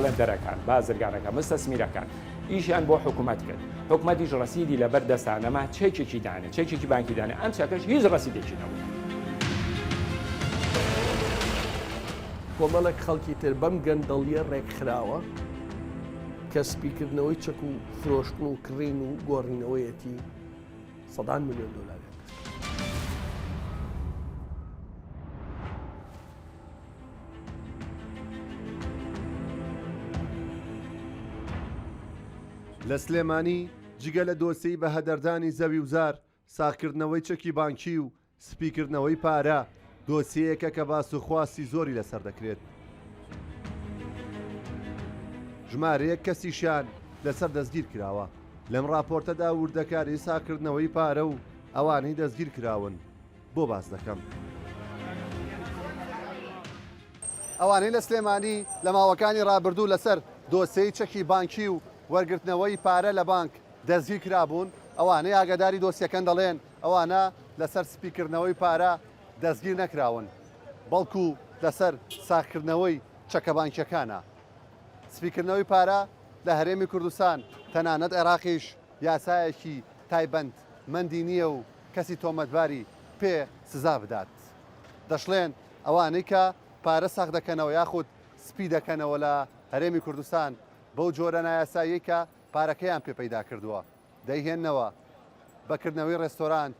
بەڵێندەرەکان، بازرگانەکان، مستەسمیرەکان ئیشیان بۆ حکومەت کرد، حکومەتیش ڕەسیدی لەبەر دەستا نەما، چەکێکی دانێ، چەکێکی بانکی دانێ، ئەم چەکەش هیچ ڕەسیدێکی نەبوو. کۆمەڵێک خەڵکی تر بەم گەندەڵییە ڕێکخراوە کە سپیکردنەوەی چەک و فرۆشتن و کڕین و گۆڕینەوەیەتی سەدان ملیۆن دۆلاریان کرد. لە سلێمانی جگە لە دۆسیەی بەهەدەردانی زەوی و زار، ساغکردنەوەی چەکی بانکی و سپیکردنەوەی پارە، دۆسیەیەکە کە باس و خواستی زۆری لەسەر دەکرێت. ژمارەیەک کەسیشیان لەسەر دەستگیرکراوە. لەم راپۆرتەدا وردەکاری ساغکردنەوەی پارە و ئەوانەی دەستگیرکراون بۆ باس دەکەم. ئەوانەی لە سلێمانی لە ماوەکانی رابردوو لەسەر دۆسیەی چەکی بانکی و وەرگرتنەوەی پارە لە بانک دەستگیرکرابوون، ئەوانەی ئاگاداری دۆسیەکەن دەڵێن ئەوانە لەسەر سپیکردنەوەی پارە دەستگیر نەکراون، بەڵکو لەسەر ساغکردنەوەی چەکە بانکییەکانە. سپیکردنەوەی پارە لە هەرێمی کوردستان، تەنانەت عێراقیش یاسایەکی تایبەتمەندی نییە و کەسی تۆمەتباری پێ سزا بدات. دەشڵێن، ئەوانەی کە پارە ساغ دەکەنەوە یاخود سپی دەکەنەوە لە هەرێمی کوردستان بەو جۆرە نایاساییەی کە پارەکەیان پێ پەیدا کردووە دەیهێننەوە بە کردنەوەی ڕێستۆرانت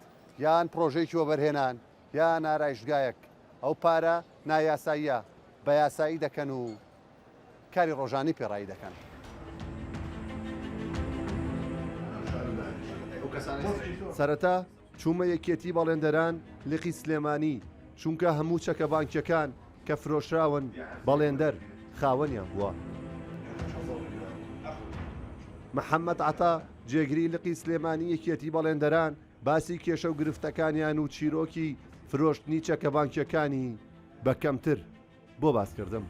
یان پڕۆژەیەکی وەبەرهێنان یان ئارایشتگایەک ئەو پارە نایاساییە بە یاسایی دەکەن و کاری ڕۆژانەی پێ ڕایی دەکەن. سەرەتا چوومە یەکێتی بەڵێندەران لقی سلێمانی، چونکە هەموو چەکە بانکیەکان کە فرۆشراون بەڵێندەر خاوەنیان بووە. محەمەد عەتا، جێگری لقی سلێمانی یەکێتی بەڵێندەران باسی کێشە و گرفتەکانیان و چیرۆکی فرۆشتنی چەکە بانکیەکانی بە کەمتر بۆ باس کردم.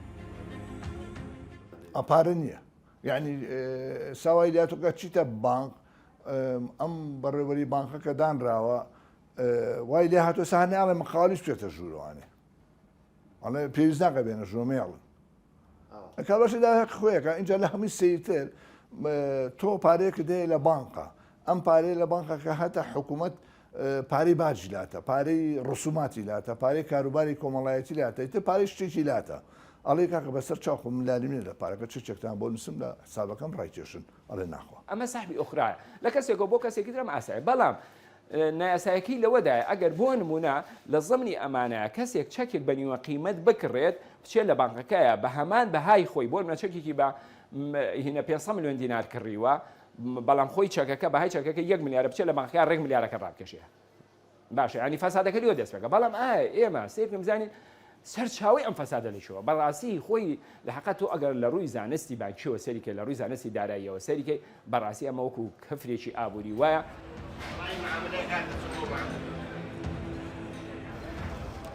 پارە نییە یعنی ساوای لاتۆکە چیتە بانک ئەم بەڕێوەری بانکە کە دانراوە وای لێ هاتۆ سا ناڵێ مقاولیش بچێتە ژوورەوانێ ئەڵێ پێویست ناکە بێنە ژوورە مێڵن کابەشدا هەق خۆیەکە اینجا لە هەمووی سەیرتر تۆ پارەیەک دێ لە بانقا ئەم پارەیە لە بانقەکە هەتا حکوومەت پارەی باجی لاتە پارەی ڕسوماتی لاتە پارەی کاروباری کۆمەڵایەتی لاتە ئیتر پارەی شتێکی لاتە ئەڵێ کاکە بەسەر چاو خۆم لالی منە لە پارەکە چ چێکتان بۆ نووسم لە حسابەکەم ڕایکێشن ئەڵێ ناخوا. ئەمە سەحبی ئوخرایە لە کەسێکەوە بۆ کەسێکی تر ئەم ئاسایە بەڵام نایاسایەکەی لەوەدایە ئەگەر بۆ نمونە لە زمنی ئەمانە کەسێک چەکێک بە نیوە قیمەت بکڕێت بچێت لە بانقەکەیە بە هەمان بەهای خۆی بۆ نمونە چەکێکی بە هینە 500 ملیۆن دینار کڕیوە بەڵام خۆی چەکەکە بەهای چەکەکە یەک ملیارە بچێت لە بانقەکە ڕێک ملیارەکە ڕابکێشێ باشە ینی فەسادەکە لێ دەست پێکە بەڵام ئایا ئێمە سێکم بزانین سەرچاوەی ئەم فەسادە لە کوێوە بەڕاستی خۆی لە حەقە تۆ ئەگەر لە ڕووی زانستی بانکیەوە سەریکەی لە ڕووی زانستی داراییەوە سەریکەی بەڕاستی ئەمە وەکو کفرێکی ئابووری وایە.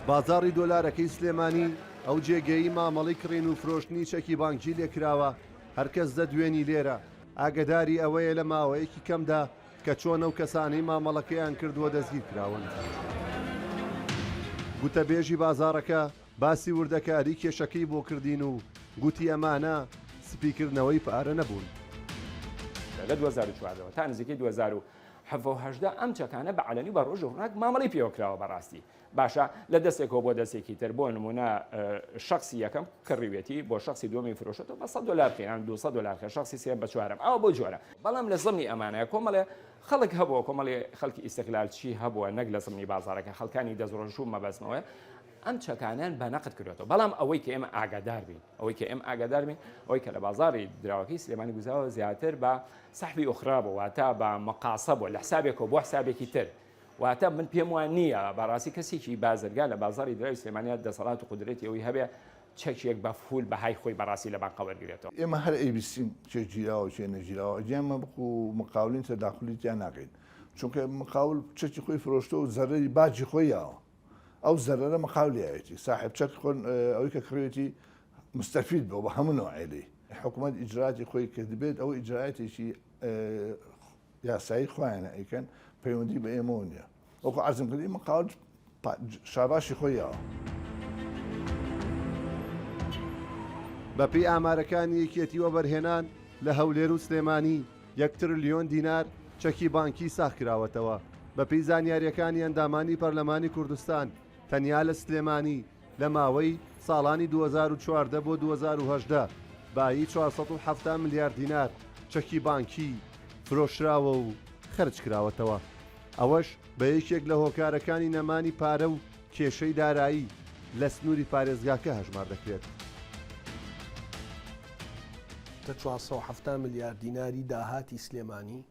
بازاڕی دۆلارەکەی سلێمانی ئەو جێگەیەی مامەڵەی کڕین و فرۆشتنی چەکی بانکی لێکراوە، هەرکەس دەدوێنی لێرە ئاگەداری ئەوەیە لە ماوەیەکی کەمدا کە چۆن ئەو کەسانەی مامەڵەکەیان کردووە دەستگیرکراون. گوتەبێژی بازاڕەکە باسی وردەکاری کێشەکەی بۆ کردین و گوتی ئەمانە سپیکردنەوەی پارە نەبوون. لە 2014 تا نزیکەی 2017 ئەم چەکانە بە عەلەنی و بە ڕۆژ و ڕووناک مامەڵەی پێوە کراوە بەڕاستی باشە لە دەستێکەوە بۆ دەستێکی تر بۆ نمونە شخصی یەکەم کڕیوێتی بۆ شخصی دووەمی فرۆشێتەوە بە 100 دلار یان 200 دلار کە شخصی سێم بە چوارەم ئەوە بۆ جۆرە بەڵام لە زمنی ئەمانە کۆمەڵێ خەڵک هەبووە کۆمەڵی خەڵکی ئیستغلال چی هەبووە نەک لە زمنی بازارەکە خەڵکانی دەستڕۆشوو مەبەستمەوە ئەم چەکانیان بە نەقد کردێتەوە بەڵام ئەوەی کە ئێمە ئاگادار بین ئەوەی کە ئێمە ئاگادار بین ئەوەی کە لە بازاری دراوەکەی سلێمانی گوزاوە زیاتر بە سەحبی ئۆخرا بوو واتە بە مقاسە بووە لە حسابێکەوە بۆ حسابێکی تر واتە من پێم وا نییە بەڕاستی کەسێکی بازرگان لە بازاڕی دراوی سلێمانیا دەسەڵات و قودرەتی ئەوەی هەبێ چەکێک بە فول بەهای خۆی بەڕاستی لە بانقە وەرگرێتەوە. ئێمە هەر ئەیبیستین کێ گیراوە کێ نەگیراوە ئەگیان ئێمە وەکو مقاولین تەداخولی تیا ناکەین چونکە مقاول چەکی خۆی فرۆشتوە و زەرەری باجی خۆی یاوە ئەو زەرەرە مقاول یاوێتی ساحێب چەک خۆن ئەوەی کە کڕیوێتی مستەفید بووە بە هەموو نەوعێ لێی حکومەت ئیجراتی خۆی کردبێت ئەو ئیجراتێکی یاسایی خۆیانە ئەیکەن پەیوەندی بە ئێمەوە نییە وەکو عەرزم کرد ئێمە قاوە شاباشی خۆی یاوە. بە. بەپێی ئامارەکانی یەکێتی وەبەرهێنان لە هەولێر و سلێمانی یەک ترلیۆن دینار چەکی بانکی ساغکراوەتەوە. بەپێی زانیارییەکانی ئەندامانی پەرلەمانی کوردستان، تەنیا لە سلێمانی لە ماوەی ساڵانی 2014 بۆ 2018 بایی 470 ملیار دینار چەکی بانکی فرۆشراوە و خەرجکراوەتەوە. ئەوەش بە یەکێک لە هۆکارەکانی نەمانی پارە و کێشەی دارایی لە سنووری پارێزگاکە هەژمار دەکرێت. کە 470 ملیار دیناری داهاتی سلێمانی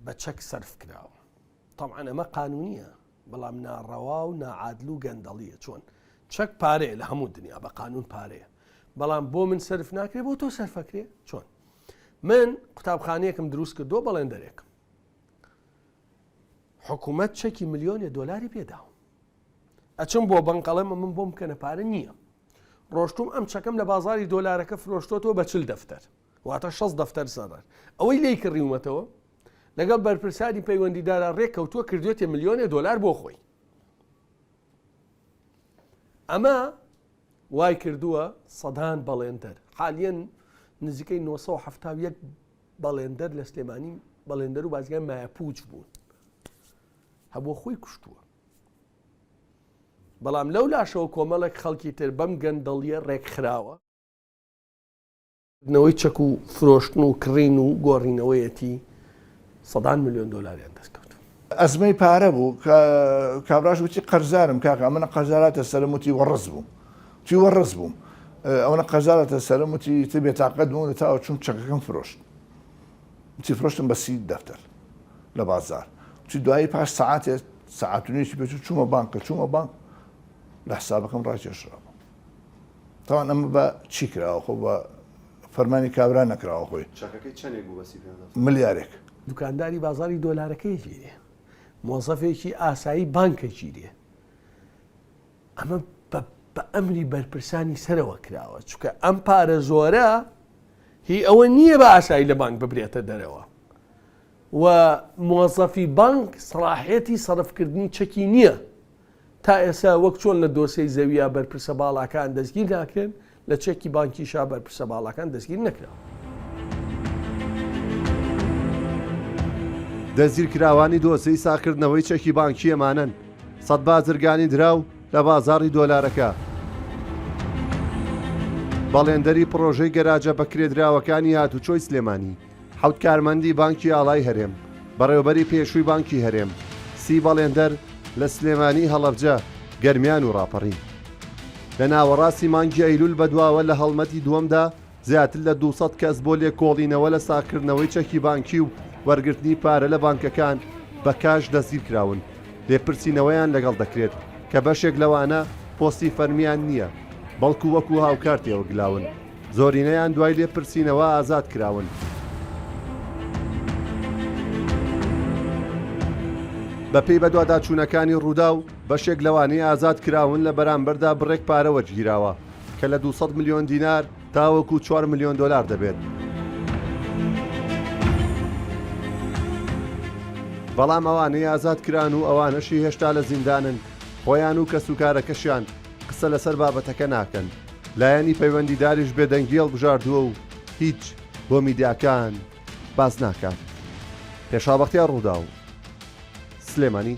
بە چەک سەرف کراوە. تەبعەن ئەمە قانونیە بەڵام ناڕەوا و ناعادل و گەندەڵیە چۆن چەک پارەیە لە هەموو دنیا بە قانون پارەیە بەڵام بۆ من سەرف ناکرێ بۆ تۆ سەرفەکرێ چۆن من قوتابخانەیەکم دروست کردو بەڵێن دەرێکم حکوومەت چەکی ملیۆنێ دۆلاری پێداوم ئەچم بۆ بەنقەڵێمە من بۆم بکەنە پارە نییە ڕۆشتوم ئەم چەکەم لە بازاری دۆلارەکە فرۆشتۆتەوە بە چل دەفتەر واتە 6 دەفتەر زەرەر ئەوەی لی کڕیومەتەوە لەگەڵ بەرپرسانی پەیوەندیدارا ڕێککەوتووە کردوێتێ ملیۆنێ دۆلار بۆ خۆی ئەمە وای کردووە سەدان بەڵێندەر حالیەن نزیکەی 971 بەڵێندەر لە سلێمانی بەڵێندەر و بازگان مایەپوچ بوون هەبوو خۆی کوشتووە بەڵام لەو لاشەوە کۆمەڵێک خەڵکی تر بەم گەندەڵیە ڕێکخراوە کردنەوەی چەک و فرۆشتن و کڕین و گۆڕینەوەیەتی سەدان ملیۆن دۆلاریان دەست کەوت. ئەزمەی پارە بوو کە کابراش وتی قەرزارم کاکە ئەمنە قەرزاراتە سەرم وتی وەڕز بووم وتی وەڕز بووم ئەوەنە قەرزاراتە سەرم وتی تر بێتاقەت بووم تاوە چوم چەکەکەم فرۆشت وتی فرۆشتم بە سی دەفتەر لە بازار وتی دوایی پاش سەعاتێ سەعات و نوێکی پێچوو چوومە بانک کە چوومە بانک لە حسابەکەم ڕاکێشرا بوو تاوان ئەمە بە چی کراوە خۆ بە فەرمانی کابرا نەکراوە خۆی. چەکەکەی چەنێک بوو بە 35 دەفتەر؟ ملیارێک. دوکانداری بازاڕی دۆلارەکەی گیرێ، مۆزەفێکی ئاسایی بانکە گیرێ. ئەمە بە ئەمری بەرپرسانی سەرەوە کراوە، چونکە ئەم پارە زۆرە هی ئەوە نییە بە ئاسایی لە بانک ببرێتە دەرەوە و مۆزەفی بانک سەڵاحیەتی سەرفکردنی چەکی نییە. تا ئێستا وەک چۆن لە دۆسێی زەوییە بەرپرسە باڵاکان دەستگیر ناکرێن، لە چەکی بانکیشا بەرپرسە باڵاکان دەستگیر نەکراون. دەستگیرکراوانی دۆسێی ساغکردنەوەی چەکی بانکی ئەمانەن، سەد بازرگانی دراو لە بازاڕی دۆلارەکە، بەڵێندەری پڕۆژەی گەراجە بەکرێدراوەکانی هاتوچۆی سلێمانی، حەوت کارمەندی بانکی ئاڵای هەرێم، بەڕێوەبەری پێشووی بانکی هەرێم، سی بەڵێندەر لە سلێمانی، هەڵەبجە، گەرمیان و ڕاپەڕین. لە ناوەڕاستی مانگی ئەیلول بەدواوە لە هەڵمەتی دووەمدا زیاتر لە 200 کەس بۆ لێکۆڵینەوە لە ساغکردنەوەی چەکی بانکی و وەرگرتنی پارە لە بانکەکان بە کاش دەستگیرکراون، لێپرسینەوەیان لەگەڵ دەکرێت کە بەشێک لەوانە پۆستی فەرمییان نییە، بەڵکو وەکو هاوکار تێوەگلاون. زۆرینەیان دوای لێپرسینەوە ئازاد کراون. بەپێی بەدواداچوونەکانی رووداو، بەشێک لەوانەی ئازاد کراون لە بەرامبەردا بڕێک پارە وەرگیراوە کە لە 200 ملیۆن دینار تاوەکو 4 ملیۆن دۆلار دەبێت. بەڵام ئەوانەی ئازاد کران و ئەوانەشی هێشتا لە زیندانن، خۆیان و کەسوکارەکەشیان قسە لەسەر بابەتەکە ناکەن. لایەنی پەیوەندیداریش بێدەنگی هەڵبژاردووە و هیچ بۆ میدیاکان باس ناکات. پێشا بەختیار رووداو، سلێمانی.